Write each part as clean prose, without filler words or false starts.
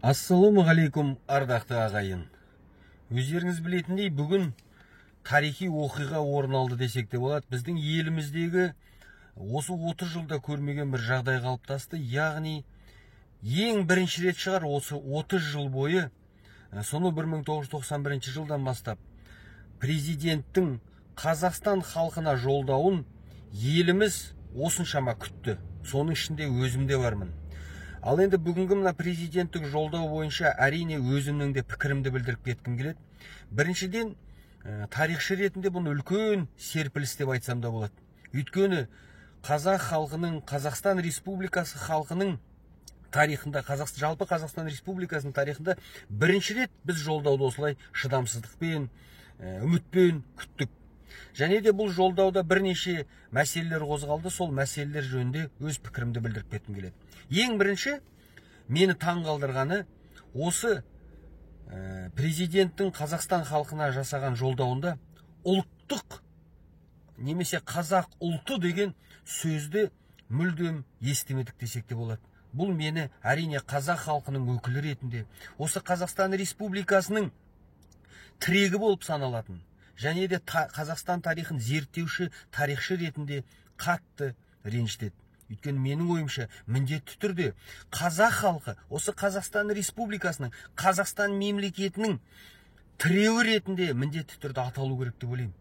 Ассалаумағалейкум, ардақты ағайын! Өздеріңіз білетіндей, бүгін тарихи оқиға орын алды десек те болады. Біздің еліміздегі осы 30 жылда көрмеген бір жағдай қалыптасты. Яғни ең бірінші рет шығар осы 30 жыл бойы, соны 1991 жылдан бастап президенттің Қазақстан халқына жолдауын еліміз осыншама күтті. Соның ішінде өзім де бармын. Ал енді бүгінгі мына президенттік жолдау бойынша әрине өзімнің де пікірімді білдіріп кеткім келеді. Біріншіден, тарихшы ретінде бұны үлкен серпіліс деп айтсам да болады. Өйткені қазақ халқының, Қазақстан Республикасы халқының тарихында, жалпы Қазақстан Республикасының тарихында бірінші рет біз жолдауды осылай шыдамсыздықпен, үмітпен күттік. Және де бұл жолдауда бірнеше мәселелер қозғалды. Сол мәселелер жөнінде өз пікірімді білдіріп кеткім келеді. Ең бірінші мені таң қалдырғаны осы президенттің Қазақстан халқына жасаған жолдауында ұлттық немесе қазақ ұлты деген сөзді мүлдем естімедік десек те болады. Бұл мені әрине қазақ халқының өкілі ретінде осы Қазақстан Республикасының тірегі болып саналатын және де Қазақстан тарихын зерттеуші тарихшы ретінде қатты ренжітеді. Өйткені менің ойымша міндетті түрде қазақ халқы осы Қазақстан Республикасының, Қазақстан мемлекетінің тіреуі ретінде міндетті түрде аталу керек деп ойлаймын.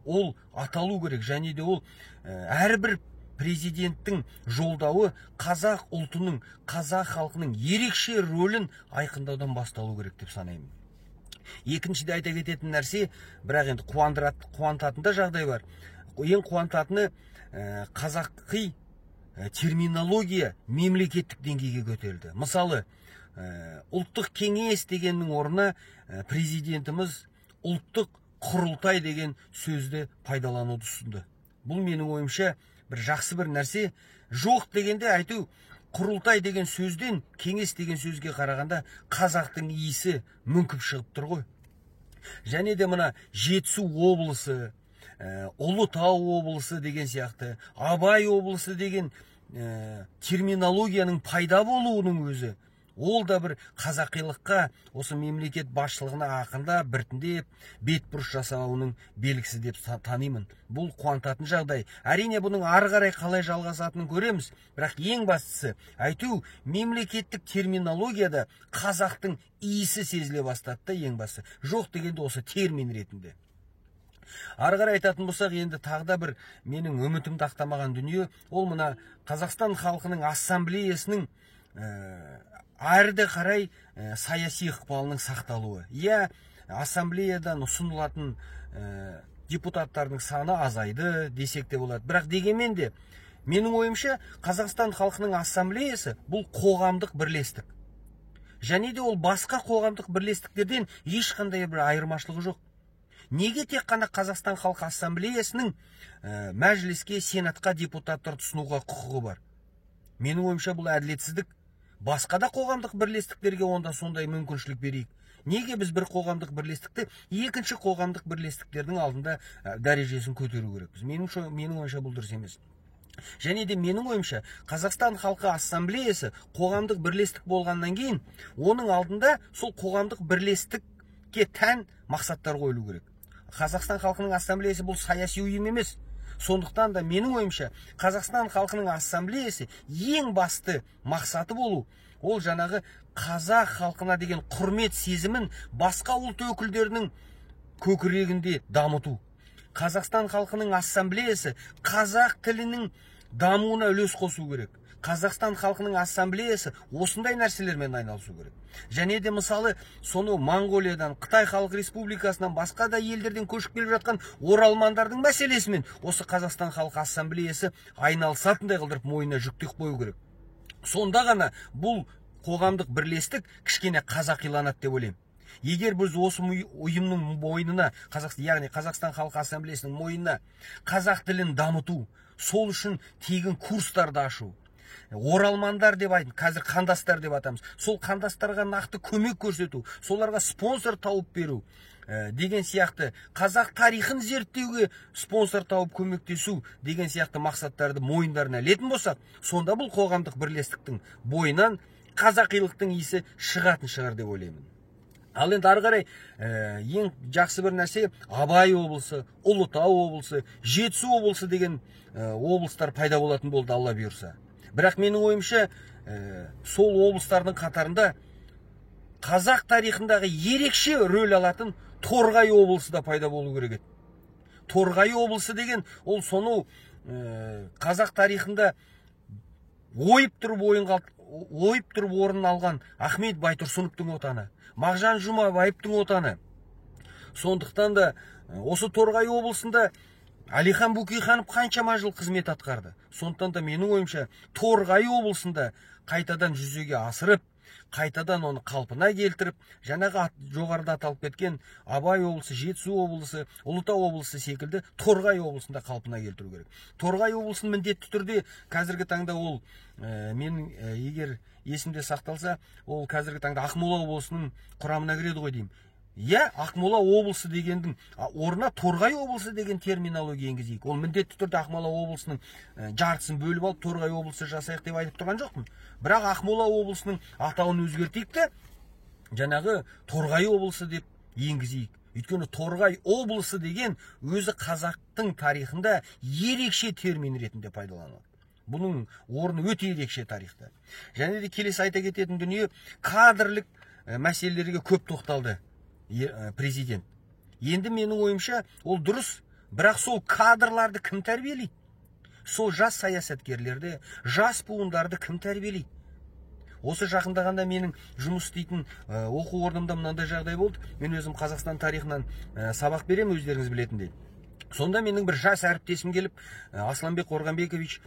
Ол аталу керек және де ол әрбір президенттің жолдауы қазақ ұлтының, қазақ халқының ерекше рөлін айқындаудан басталу керек деп санаймын. Екіншіде айта кететін нәрсе, бірақ енді қуантатын да жағдай бар. Ең қуантатыны, қазақи терминология мемлекеттік деңгейге көтерілді. Мысалы, ұлттық кеңес дегеннің орнына президентіміз ұлттық құрылтай деген сөзді пайдалануды ұсынды. Бұл менің ойымша бір жақсы бір нәрсе. Жоқ дегенде айту, құрылтай деген сөзден кеңес деген сөзге қарағанда қазақтың иісі мүңкіп шығып тұр ғой. Және де мына Жетісу облысы, Ұлытау облысы деген сияқты, Абай облысы деген терминологияның пайда болуының өзі, ол да бір қазақилыққа, осы мемлекет басшылығына ақырындап біртіндеп бетбұрыс жасауының белгісі деп танимын. Бұл қуантатын жағдай. Әрине бұның ары қарай қалай жалғасатынын көреміз, бірақ ең бастысы әйтеу мемлекеттік терминологияда қазақтың иісі сезіле бастады да, ең бастысы. Жоқ дегенде осы термин ретінде. Ары қарай айтатын болсақ, енді тағы да бір менің үмітімді ақтамаған дүние, ол мына Қазақстан халқының ассамблеясының әрі қарай саяси ықпалының сақталуы. Иә, ассамблеядан ұсынылатын депутаттардың саны азайды десек те болады. Бірақ дегенмен де менің ойымша Қазақстан халқының ассамблеясы бұл қоғамдық бірлестік. Және де ол басқа қоғамдық бірлестіктерден ешқандай бір айырмашылығы жоқ. Неге тек қана Қазақстан халқы ассамблеясының мәжіліске, сенатқа депутаттарды ұсынуға құқығы бар? Менің ойымша бұл әділетсіздік. Басқа да қоғамдық бірлестіктерге онда сондай мүмкіншілік берейік. Неге біз бір қоғамдық бірлестікті екінші қоғамдық бірлестіктердің алдында дәрежесін көтеру керекпіз? Менің ойымша бұл дұрыс емес. Және де менің ойымша Қазақстан халқы ассамблеясы қоғамдық бірлестік болғаннан кейін оның алдында сол қоғамдық бірлестікке тән мақсаттар қойылу керек. Қазақстан халқының ассамблеясы бұл саяси ұйым емес. Сондықтан да менің ойымша Қазақстан халқының ассамблеясы ең басты мақсаты болу, ол жаңағы қазақ халқына деген құрмет сезімін басқа ұлт өкілдерінің көкірегінде дамыту. Қазақстан халқының ассамблеясы қазақ тілінің дамуына үлес қосу керек. Қазақстан халқының ассамблеясы осындай нәрселермен айналысу керек. Және де мысалы соны Моңғолиядан, Қытай Халық Республикасынан, басқа да елдерден көшіп келіп жатқан оралмандардың мәселесімен осы Қазақстан халқы ассамблеясы айналысатындай қылдырып мойнына жүктеп қою керек. Сонда ғана бұл қоғамдық бірлестік кішкене қазақиланады деп ойлаймын. Егер біз осы ұйымның мойнына, яғни Қазақстан халқы ассамблеясының мойнына қазақ тілін дамыту, сол үшін тегін курстарды ашу, оралмандар деп айтын, қазір қандастар деп атамыз, сол қандастарға нақты көмек көрсету, соларға спонсор тауып беру деген сияқты, қазақ тарихын зерттеуге спонсор тауып көмектесу деген сияқты мақсаттарды мойындарына ілетін болсақ, сонда бұл қоғамдық бірлестіктің бойынан қазақилықтың иісі шығатын шығар деп ойлаймын. Ал енді ары қарай ең жақсы бір нәрсе Абай облысы, Ұлытау облысы, Жетісу облысы деген облыстар пайда болатын болды, Алла бұйырса. Бірақ менің ойымша, сол облыстардың қатарында қазақ тарихындағы ерекше рөл алатын Торғай облысы да пайда болу керек еді. Торғай облысы деген ол сонау қазақ тарихында ойып тұрып орын алған Ахмет Байтұрсыновтың отаны, Мағжан Жұмабаевтың отаны. Сондықтан да осы Торғай облысында Әлихан Бөкейханов қаншама жыл қызмет атқарды. Сондықтан да менің ойымша, Торғай облысында қайтадан жүзеге асырып, қайтадан оны қалпына келтіріп, жаңағы жоғарыда аталып кеткен Абай облысы, Жетісу облысы, Ұлытау облысы секілді Торғай облысында қалпына келтіру керек. Торғай облысын міндетті түрде қазіргі таңда ол, менің егер есімде сақталса, ол қазіргі таңда Ақмола облысының құрамына кіреді ғой деймін. Иә, Ақмола облысы дегендің орнына Торғай облысы деген терминология енгізейік. Ол міндетті түрде Ақмола облысының жартысын бөліп алып Торғай облысы жасайық деп айтып тұрған жоқпын. Бірақ Ақмола облысының атауын өзгертейік те, жаңағы Торғай облысы деп енгізейік. Өйткені Торғай облысы деген өзі қазақтың тарихында ерекше термин ретінде пайдаланылады. Бұның орны өте ерекше тарихта. Және де келесі айта кететін дүние, кадрлік мәселелерге көп тоқталды президент. Енді менің ойымша, ол дұрыс, бірақ сол кадрларды кім тәрбиелейді? Сол жас саясаткерлерді, жас буындарды кім тәрбиелейді? Осы жақында ғана менің жұмыс істейтін оқу орнымда мынандай жағдай болды. Мен өзім Қазақстан тарихынан сабақ беремін, өздеріңіз білетіндей. Сонда менің бір жас әріптесім келіп, Асланбек Қорғанбекович,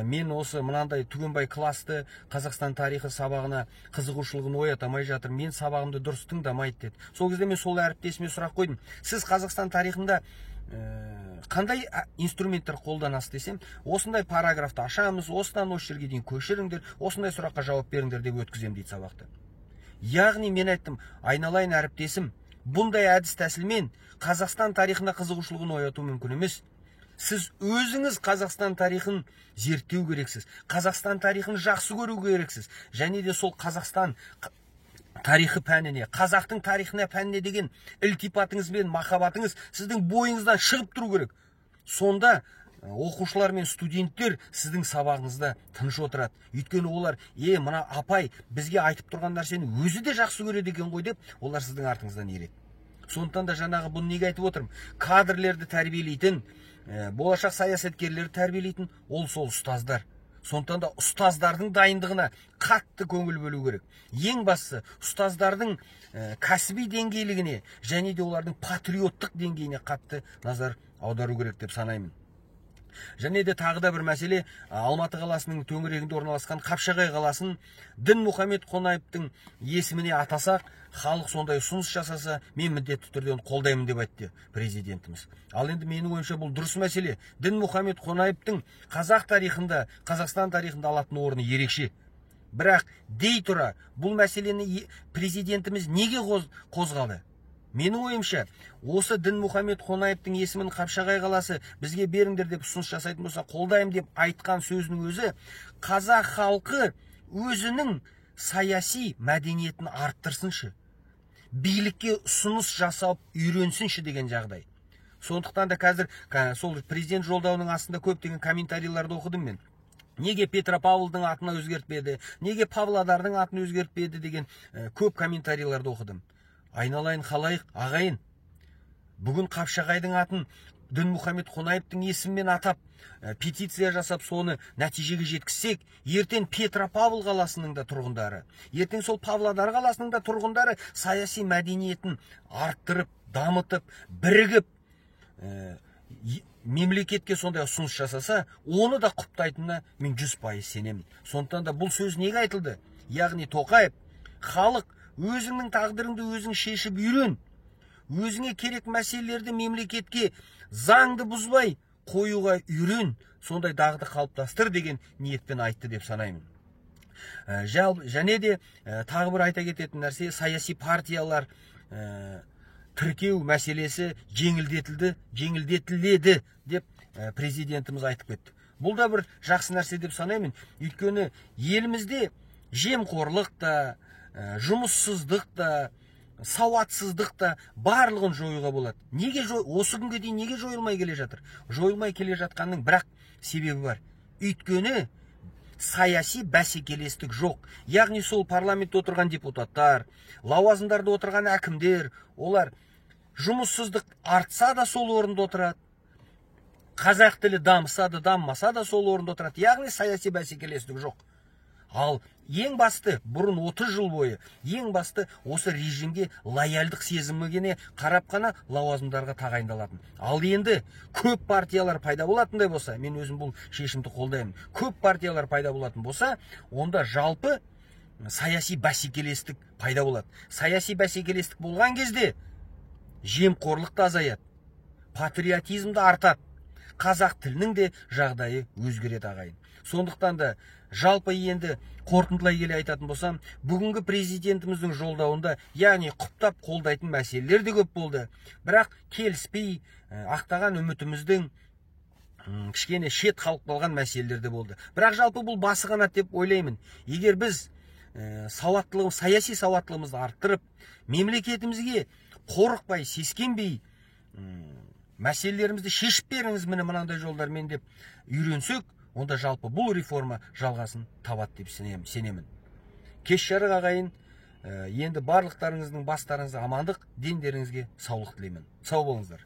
мен осы мынандай Түгенбай класты Қазақстан тарихы сабағына қызығушылығын оятамай жатыр, мен сабағымды дұрыс тыңдамайды деді. Сол кезде мен сол әріптесіме сұрақ қойдым. Сіз Қазақстан тарихында қандай инструменттер қолданасыз десем, осындай параграфты ашамыз, осыдан осы жерге дейін көшіріңдер, осындай сұраққа жауап беріңдер деп өткіземін дейді сабақты. Яғни мен айттым, айналайын әріптесім, бұндай әдіс тәсілмен Қазақстан тарихына қызығушылығын ояту мүмкін емес. Сіз өзіңіз Қазақстан тарихын зерттеу керексіз, Қазақстан тарихын жақсы көру керексіз, және де сол Қазақстан тарихы пәніне, қазақтың тарихына пәніне деген ілтипатыңыз бен махаббатыңыз сіздің бойыңыздан шығып тұру керек. Сонда оқушылар мен студенттер сіздің сабағыңызда тыныш отырады. Өйткені олар, мына апай бізге айтып тұрған нәрсені өзі де жақсы көреді екен ғой деп, олар сіздің артыңыздан ереді. Сондықтан да жаңағы бұны неге айтып отырмын? Кадрлерді тәрбиелейтін, болашақ саясаткерлерді тәрбиелейтін ол сол ұстаздар. Сондықтан да ұстаздардың дайындығына қатты көңіл бөлу керек. Ең бастысы ұстаздардың кәсіби деңгейлігіне және де олардың патриоттық деңгейіне қатты назар аудару керек деп санаймын. Және де тағы да бір мәселе, Алматы қаласының төңірегінде орналасқан Қапшағай қаласын Дінмұхамед Қонаевтың есіміне атасақ, халық сондай ұсыныс жасаса, мен міндетті түрде оны қолдаймын деп айтты президентіміз. Ал енді менің ойымша бұл дұрыс мәселе. Дінмұхамед Қонаевтың қазақ тарихында, Қазақстан тарихында алатын орны ерекше. Бірақ дей тұра бұл мәселені президентіміз неге қозғады? Менің ойымша, осы Дінмұхамед Қонаевтың есімін Қапшағай қаласы бізге беріңдер деп ұсыныс жасайтын болса, қолдаймын деп айтқан сөзінің өзі қазақ халқы өзінің саяси мәдениетін арттырсыншы, билікке ұсыныс жасап үйренсінші деген жағдай. Сондықтан да қазір сол президент жолдауының астында көптеген комментарийларды оқыдым мен. Неге Петропавлдың атын өзгертпеді, неге Павлодардың атын өзгертпеді деген көп комментарийларды оқыдым. Айналайын халайық, ағайын, бүгін Қапшағайдың атын Дінмұхамед Қонаевтың есімімен атап, петиция жасап, соны нәтижеге жеткізсек, ертең Петропавл қаласының да тұрғындары, ертең сол Павлодар қаласының да тұрғындары саяси мәдениетін арттырып, дамытып, бірігіп, мемлекетке сондай ұсыныс жасаса, оны да құптайтынына мен 100% сенемін. Сондықтан да бұл сөз неге айтылды? Яғни Тоқаев, халық өзіңнің тағдырыңды өзің шешіп үйрен. Өзіңе керек мәселелерді мемлекетке заңды бұзбай қоюға үйрен, сондай дағды қалыптастыр деген ниетпен айтты деп санаймын. Және де тағы бір айта кететін нәрсе, саяси партиялар тіркеу мәселесі жеңілдетіледі деп президентіміз айтып кетті. Бұл да бір жақсы нәрсе деп санаймын. Өйткені елімізде Жемқорлық та, жұмыссыздық та, сауатсыздық та, барлығын жоюға болады. Неге осы күнге дейін неге жойылмай келе жатыр? Жойылмай келе жатқанның бірақ себебі бар. Өйткені саяси бәсекелестік жоқ. Яғни сол парламентте отырған депутаттар, лауазымдарда отырған әкімдер, олар жұмыссыздық артса да сол орында отырады. Қазақ тілі дамыса да дамымаса да сол орында отырады. Яғни саяси бәсекелестік жоқ. Ал ең басты, бұрын 30 жыл бойы ең басты осы режимге лояльдық сезіміне қарап қана лауазымдарға тағайындалатын. Ал енді көп партиялар пайда болатындай болса, мен өзім бұл шешімді қолдаймын. Көп партиялар пайда болатын болса, онда жалпы саяси бәсекелестік пайда болады. Саяси бәсекелестік болған кезде жемқорлық та азаяды, патриотизм де артады, қазақ тілінің де жағдайы өзгереді, ағайын. Сондықтан да жалпы енді қорытындылай келе айтатын болсам, бүгінгі президентіміздің жолдауында, яғни құптап қолдайтын мәселелер де көп болды. Бірақ келіспей, ақтаған үмітіміздің кішкене шет қалып қалған мәселелер де болды. Бірақ жалпы бұл басы қанат деп ойлаймын. Егер біз саяси сауаттылығымызды арттырып, мемлекетімізге қорықпай, сескенбей, мәселелерімізді шешіп беріңіз міне мынандай жолдармен деп үйренсек, онда жалпы бұл реформа жалғасын табады деп сенемін. Кеш жарық, ағайын, енді барлықтарыңыздың бастарыңызға амандық, дендеріңізге саулық тілеймін. Сау болыңыздар.